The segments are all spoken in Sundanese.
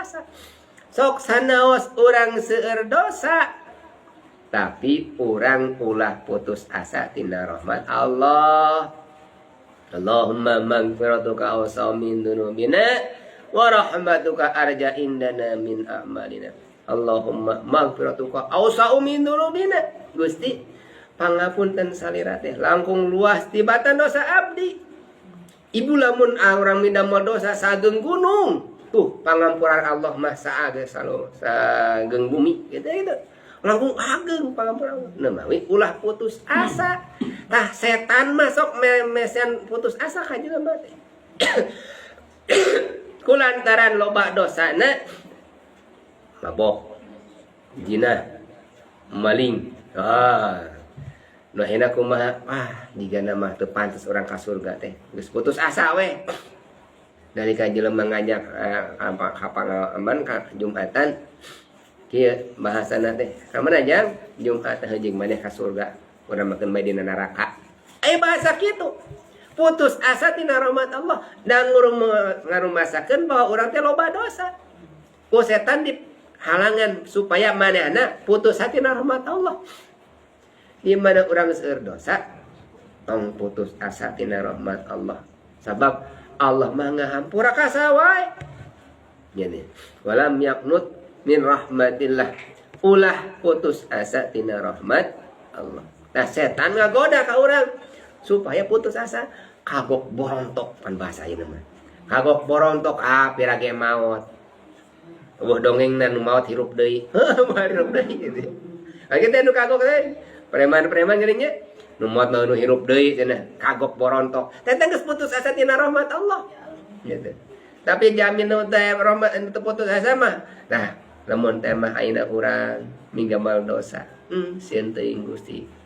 asa. Sok sanaos urang seueur dosa, tapi urang ulah putus asa tina rahmat Allah. Allahumma magfiratuka awsa'u min dzunubina wa rahmatuka arja indana min a'malina. Allahumma magfiratuka awsa'u min dzunubina. Gusti, pangapunten salira teh langkung luas tibatan dosa abdi. Ibu, lamun urang midamel dosa sageung gunung, tuh pangampuran Allah mah saageng salo sageung bumi gitu gitu. Langkung ageng pangampuran Allah. Nah, mawi ulah putus asa. Tah, setan masuk mesen putus asa ka jelema teh. Kulantaran loba dosana, mabok, zina, maling. Ah. Nah, enak kumaha? Ah, jigana mah teu pantes urang ka surga teh. Geus putus asa we. Dari ka jelema ngajak apa ka pangalaman ka Jumatan kieu bahasana teh. Ka mana, Jang? Jumat teh jeung maneh ka surga. Urang makeun bae dina neraka. Eh, bahasa kitu. Putus asa tina rahmat Allah dan ngarumasakeun bahwa urang teh loba dosa. Ku setan di halangan supaya manehna putus asa tina rahmat Allah. Di mana urang seueur dosa, tong putus asa tina rahmat Allah. Sabab Allah mah ngahampura ka saha wae. Gini. Walam yaqnut min rahmatillah. Ulah putus asa tina rahmat Allah. Nah, setan ngagoda ka urang supaya putus asa, kagok borontok pan bahasa ieu mah. Kagok borontok, ah, pira ge maot. Eueuh dongengna nu maot hirup deui. Heuh, hirup deui gitu. Nah, kita nu kagok teh preman-preman geuning nya. Nu maot mah nu hirup deui cenah, kagok borontok. Teh geus putus asa tina rahmat Allah. Gitu. Tapi jamin nu teh rahmat teu putus asa mah. Nah, lamun teh mah ayeuna urang minggamal dosa. Sieun teuing Gusti.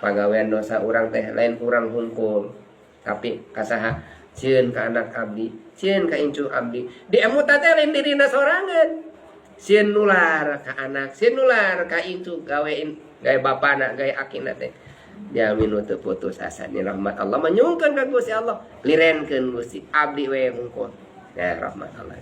Pagawean dosa urang teh lain urang hungkul. Tapi kasaha? Sieun ka anak abdi, sieun ka incu abdi. Di emutan teh lain dirina sorangan. Sieun nular ka anak, sieun nular ka incu, gawein gawe bapana, gawe akina teh. Jamin nu teu putus asa ni rahmat Allah menyungkeun ka Gusti Allah, lirenkeun Gusti, abdi we hungkul. Nah, rahmat Allah.